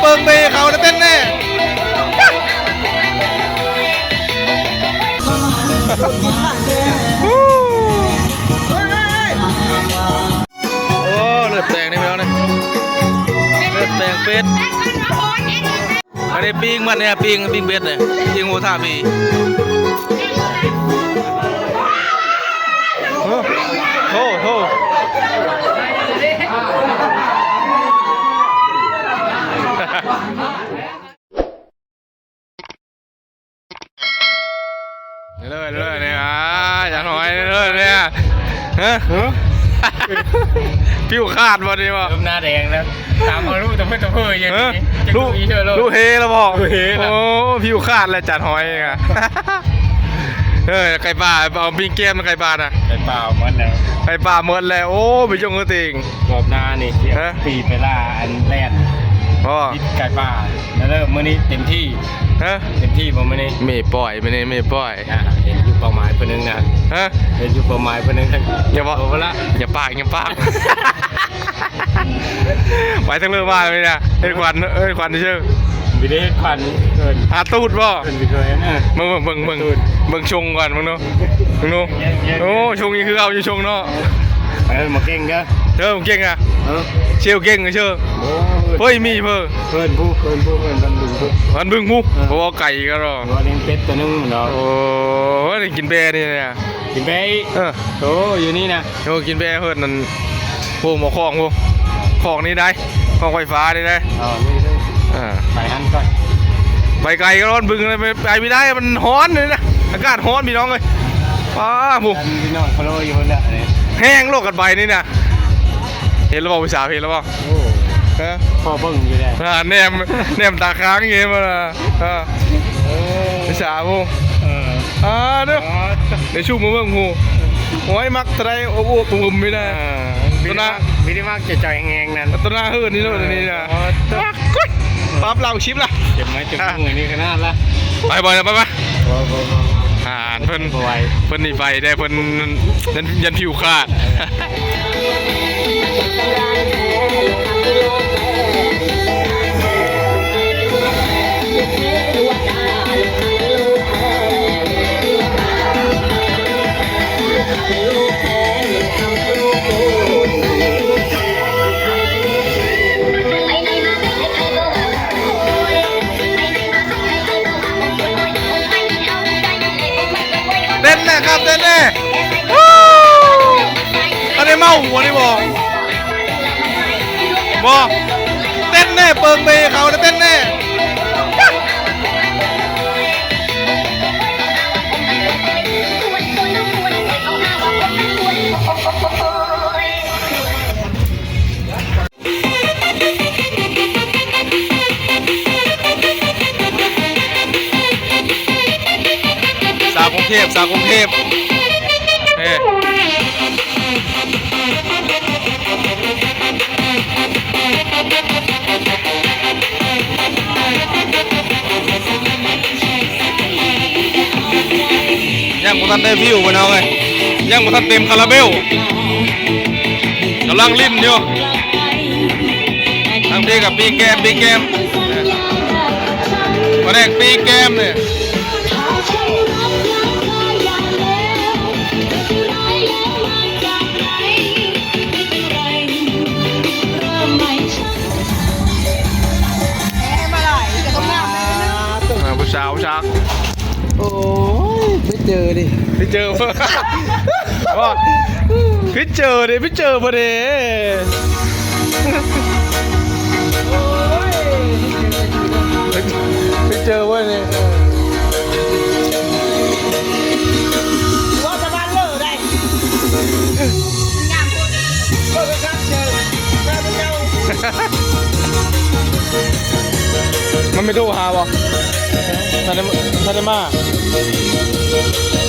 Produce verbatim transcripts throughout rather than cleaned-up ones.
เปิงเบเขานะเต้นแน่ โอ้ เลือดแตกนี่แมวเนี่ย เลือดแตกเป็ด อันนี้ปิ้งมันเนี่ย ปิ้ง ปิ้งเบ็ดเนี่ย ปิ้งหมูทะพี โอ้โห โอ้โห เด้อเด้อเนี่ย อ่า อย่าหน่อยเด้อเนี่ย ฮะ ผิวขาดบ่ดีบ่ เริ่มหน้าแดงแล้ว ตามเอาลูกตะเพื่อตะเพื่ออย่าง ฮะ นี้ จะ ลูก ลูกอีเชื่อโลด ลูกเฮแล้วบ่ ลูกเฮแล้ว โอ้ ผิวขาดแล้วจัดหอยอ่ะ เออ ไก่ป่า เอาปิ้งแก้มไก่ป่านะ ไก่ป่าหมดแล้ว ไก่ป่าหมดแล้ว โอ้ ไปยงกระติ่ง รอบหน้านี่ ฮะ ปีไปล่าอันแรก อ๋อ ไก่ป่า แล้วเริ่มมื้อนี้เต็มที่ ฮะ เต็มที่บ่มื้อนี้ ไม่ปล่อย ไม่นี่ไม่ปล่อย อ่ะ เห็นอยู่เป้าหมายคนหนึงนะ ฮะ เห็นอยู่เป้าหมายคนหนึง อย่าบอก โอ้ละ อย่าปาก อย่าปาก ไปทั้งเรื่องบ้านเลยนะ เอ้ย ควัน เอ้ย ควันเชื่อ ไม่ได้ควัน เอิ้น หาตูดบ่ เอิ้นไปเคยนะ เบิ่ง เบิ่ง เบิ่ง ตูด เบิ่งชงก่อน มึงดู มึงดู โอ้ ชงนี่คือเอาอยู่ชงเนาะ เออ มาเก่งเด้อ เออ เก่งอ่ะ เออ เชลเก่งเชื่อ โอ้ เฮ้ย มีเพิ่น เพิ่นผู้ เพิ่นผู้ เพิ่นบันดุงผู้ มันบึ้งผู้ เออ เพราะว่าไก่ก็รอ ว่าเลี้ยงเป็ดตัวหนึงเนาะ โอ้ ได้กินแบร์นี่เนี่ย กินแบร์อีก เออ โอ้ อยู่นี่นะ โอ้ กินแบร์เพิ่นนั่น พวกหมอของพวก ของนี่ได้ ของไฟฟ้านี่ได้ อ๋อ นี่ได้ อ่า ไปหันก่อน ไปไกลก็ร้อนบึ้งเลย ไป ไปไม่ได้ มันฮ้อนเลยนะ อากาศฮ้อนพี่น้องเอ้ย ป้าผู้ อันพี่น้องเขาเล่าอยู่นั่นแหละเนี่ย แห้งโลกกันไปนี่นะ เห็นแล้วบ่ผู้สาว เห็นแล้วบ่ โอ้ ฮะ พอเบิ่งอยู่แหละ อ่า แนม แนมตาค้างอย่างงี้มาละ อ่า เออ ผู้สาวผู้ เออ อ่า เด้อ อ๋อ เดี๋ยวชูมือเบิ่งผู้ โอ้ย มักเท่าใด อบๆ อุ่มๆ ไม่ได้ อ่า ตัวหน้า วิธีมักจะจ่อยแหงนั่น ตัวหน้าเฮือนนี่โลดอันนี้นะ อ๋อ ปั๊บ เราชิปละ เก็บไม้เก็บมือนี่ขนาดละ ไปบ่อยแล้ว ไปปะ บ่บ่บ่ อ่า เพิ่น บ่ไหว เพิ่นนี่ไปได้ เพิ่นยัน ยันผิวขาด เต้นแน่ครับ เต้นแน่ ฮู้ อันนี้เมาหัวนี่บ่ บ่ เต้นแน่ เปิงเบเขานะ เต้นแน่ สาวกรุงเทพ สาวกรุงเทพ เอ้ย ยังบ่ทันได้วิวพี่น้องเอ้ย ยังบ่ทันเต็มคาราเบล กำลังลิ้นอยู่ ทางพี่กับปีแกม ปีแกม มาแรกปีแกมเนี่ย อ่า ผู้สาวชัก โอ้ย ไปเจอดิ ไปเจอ ว่า ไปเจอดิ ไปเจอพอดี ไปเจอเว้ยเนี่ย ว่าจะมาเลิกได้ มันไม่โทรหาบ่ ทันได้ ทันได้มา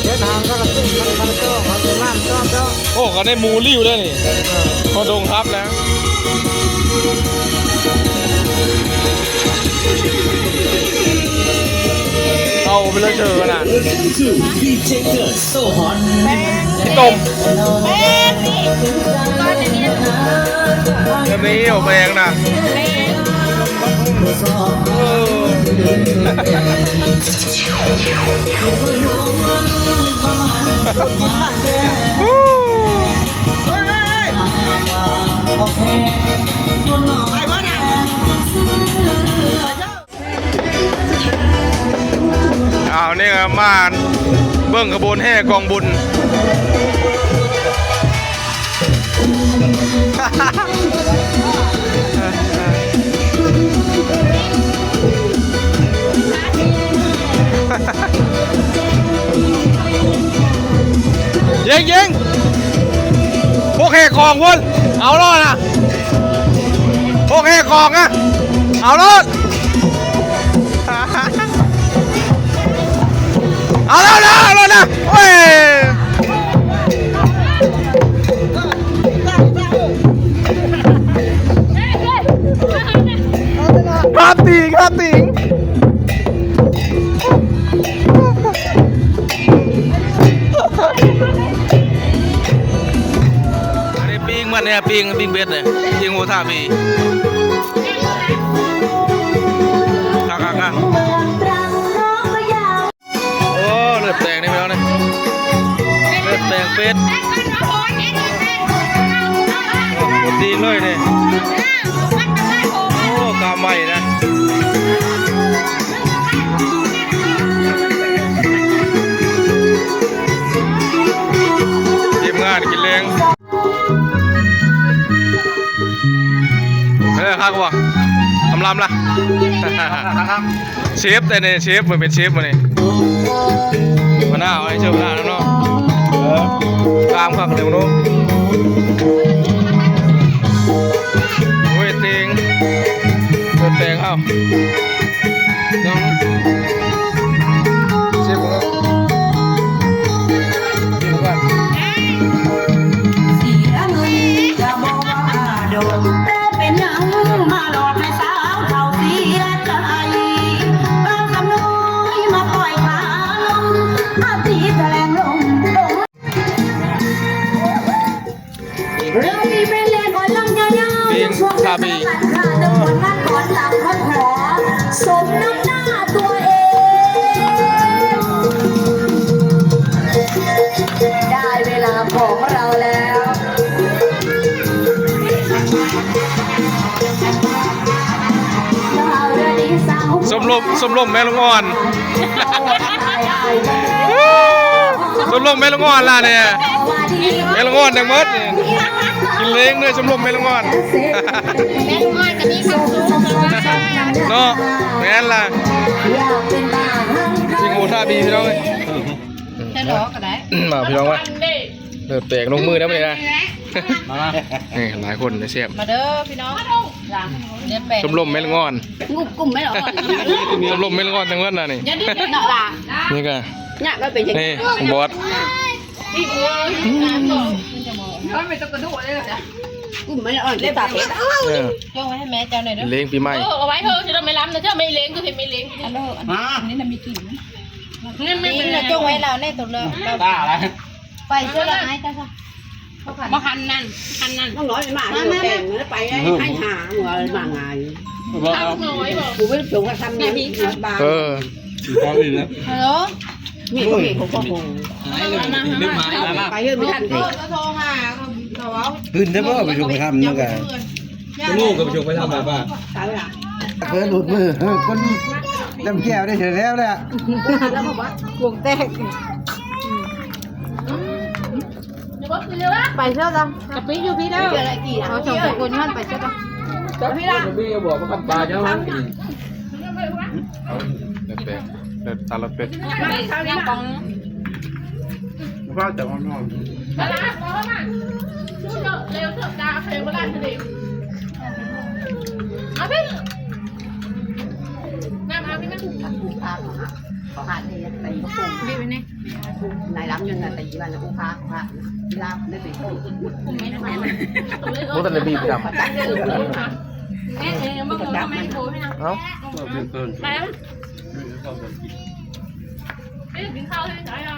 เดี๋ยวถามเขาก็ขึ้นมันมันก็มันก็มันก็ก็ โอ้ ก็ได้หมู่ริ้วได้นี่ เออ เขาดงทับแล้ว เอาไปเลยเจอกันนะ พี่ต้ม แบบนี้เอาแพงนะ อ้าว นี่ก็มาเบิ่งขบวนแห่กองบุญ ยิงยิง พวกแห่กองพุ่น เอารอดนะ พวกแห่กองนะ เอารอด เอาแล้วนะ เอาแล้วนะ เว้ย ครับติง ครับติง อันนี้ปิ้งมันเนี่ย ปิ้ง ปิ้งเบ็ดเนี่ย ปิ้งหัวท่าปี คักคักคัก โอ้ เลือดแปลงนี่แมวเนี่ย เลือดแปลงเป็ด โอ้ ตีนเลยเนี่ย โอ้ กามใหม่นะ ทีมงานกินแรง เออ คักว่ะ ทำลำละ เชฟ แต่เนี่ย เชฟ มันเป็นเชฟมาเนี่ย มาหน้า เอาให้เชฟมาหน้าแล้วเนาะ เออ ตามคักเดี๋ยวเนาะ โอ้ย เต็ง เปิดแปลง เอ้า เดี๋ยว เชฟของเรา เชฟของเรา สีอรุณจะบอกว่าดก แต่เป็นหยังมาหลอกให้สาวเฒ่าเสียใจ เอาคำน้อยมาปล่อยคาลม อาทิตย์แถลงลม เรามีเป็นแรงอ่อนลำยาวๆ ปิ้ง ช่วง คาบี ตลาดค่ะ เดินวนนั่งก่อนหลังเขาขอ สมน้ำหน้าตัวเอง ได้เวลาของเราแล้ว ชมรม ชมรมแม่ลูกอ่อน ชมรมแม่ลูกอ่อนล่ะเนี่ย แม่ลูกอ่อนทั้งหมดเนี่ย กินเล้งด้วยชมรมแม่ลูกอ่อน แม่ลูกอ่อนก็มีความสุข เนาะ แม่นล่ะ จริงโอท่าบีพี่น้องเอ้ย จะรอก็ได้ มาพี่น้องวะ เลือดแตกลงมือแล้วมื้อนี้นะ มามา นี่หลายคนนะเสียบ มาเด้อพี่น้อง เลือดแปลก ชมรมแม่ลูกอ่อน งุบกลุ่มแม่ลูกอ่อน ชมรมแม่ลูกอ่อนทั้งหมดนะนี่ อย่าดิ้นเนาะล่ะ นี่ก็ เนี่ยก็เป็นอย่างนี้ นี่บอส กลุ่มแม่ลูกอ่อนเต็มตาเต็ม เออ จ้องไว้ให้แม่เจ้าหน่อยเด้อ เลี้ยงปีใหม่ เออ เอาไว้เถอะ จะไม่ล้ำนะ เจ้าไม่เลี้ยงก็คือไม่เลี้ยง อันนี้นะมีกลิ่น นี่ไม่เป็นไร นี่นะจ้องไว้เราเนี่ยตัวเลือก ตาอะไร ไปเชื่อละไอ้เจ้าค่ะ บ่หันนั่น หันนั่น น้องน้อยมา มา มา แต่งแล้วไปให้หาหัวมาไง บ่เอา น้อยบอก กูไม่ได้ปลูกกระทำนะ มีบาง เออ พร้อมอีกนะ ฮัลโหล มีก็มีของพ่อคง หายเลย เรื่องหายแล้ว ไปเรื่องไม่ทัน เออ ก็โทรหาเขา ขึ้นได้บ่ไปปลูกกระทำนั่นก็ จะลูกกับไปปลูกกระทำมาป่ะ ไปละ เพิ่นหลุดมือ เออ คนน้ำแก้วได้เสร็จแล้วแหละ แล้วบอกว่าวงแตก ไปเถอะจ้ะ กะปิอยู่พี่เด้อ เอาสองคนนั่นไปเถอะจ้ะ พี่ละ พี่บอกว่าคำปลาเจ้า เลือดแปลง เลือดตาเลือดเป็ด ยังกอง ข้าวแต่อ่อนๆ มาละมาละมา เร็วเถอะจ้า เพลงโบราณเสด็จ เอาพี่ น้ำเอาพี่มา เขาหาเทตี พี่ไปนี่ นายรับเงินนะตีมันนะผู้ค้าเขาหาลาบได้ไป โอ้แต่ละบีบดับ แม่เองยังไม่รู้ว่าแม่โทรให้นะ เอ้า ไปแล้ว ไม่ได้กินข้าวให้ใครอ่ะ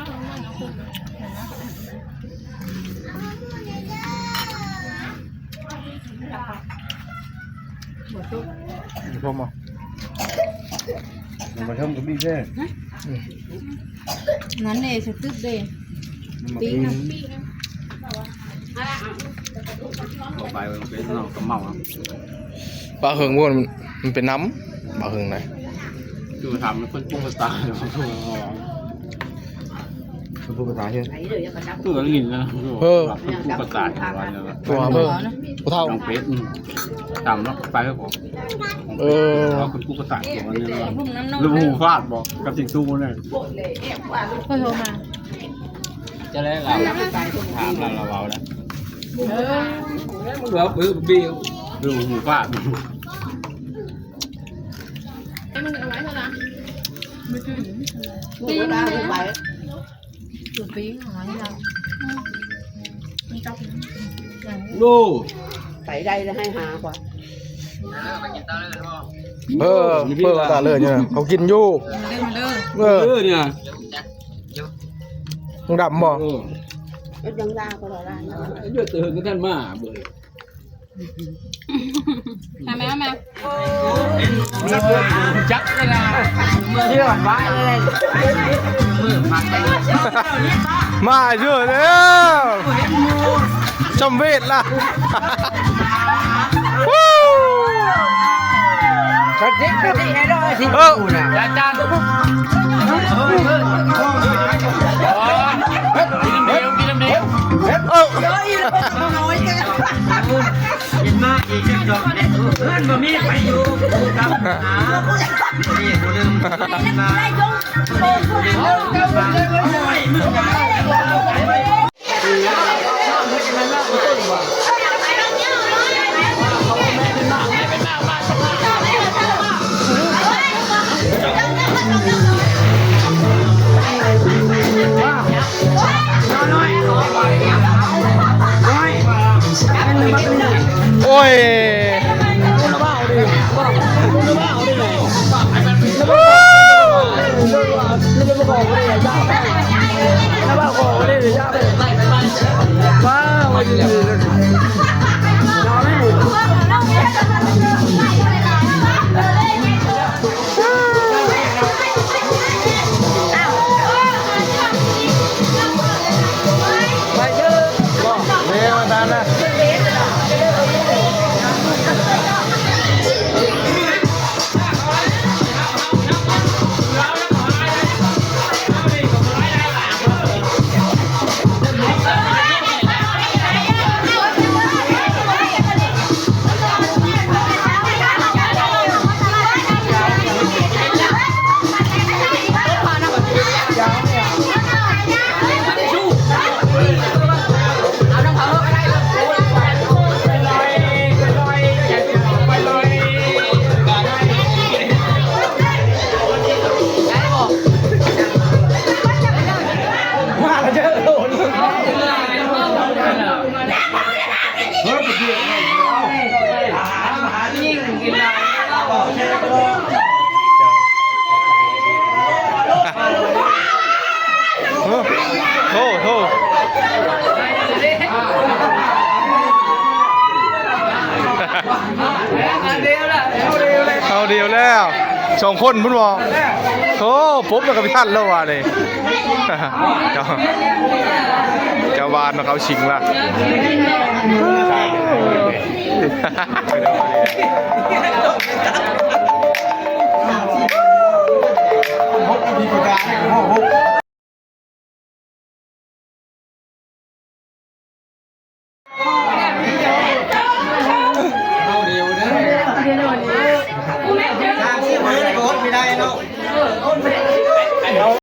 หมดทุก พวกมา มันมาเทิงกับพี่เด้อ นั่นเด้ สตึกเด้ มันมา ปิ้ง ปิ้ง นะ ปิ้งนะ ต่อไปมันเป็นน้องกระเมาครับ ปลาเหิงพวกมัน มันเป็นน้ำ ปลาเหิงไหน คือถามมันคนปรุงภาษา มันพูดภาษาเชียว คือลินนะ เออ คนปรุงภาษาของเราเนี่ย ตัวเพิ่ม ผู้เฒ่า น้องเป็ด อืม ตามเนาะ ไปครับผม เออ เอาคนปรุงภาษาของเราเนี่ย หรือหูฟาดบอก กับสิ่งสู้เนี่ย เพิ่นโทรมา จะได้เรา ถามเรา เราเอาแล้ว เออ มันเหลือปื้อบิว หรือหูฟาด ให้มันเอาไว้เท่านั้น ไม่ถึง ปิ้งนะ ตัวปิ้งของเราที่เรา มันจับ ดู ใส่ได้แล้วให้หากว่า เออ เพิ่นตาเลยเนี่ย เขากินอยู่ มาเด้อ มาเด้อ เออ เออ เนี่ย มึงดำบ่ เออ ก็ยังลาก็รอได้ เออ เดี๋ยวเจอกันท่านมาเบอร์ มาแม่ มา จักเลยนะ เชื่อว่าเลย มาเชื่อแล้ว จำเวทละ กระดิกกระดิกให้ด้วยสิ เออ กูน่ะ อาจารย์ กินน้ำเดียว กินน้ำเดียว เออ เห็นมาอีกจักดอกเนี่ย เพื่อนบ่มีไปอยู่กับหา นี่กูลืมมา โอ้ย โทษ โทษ เอาเดียวแล้ว สองคนพุ่นบอก โอ้ ปุ๊บแล้วก็ไปทันแล้วว่ะนี่ เจ้า เจ้าบ้านมาเขาชิงละ เอาเดียวเด้อ ทางที่มันก็อดไม่ได้เนาะ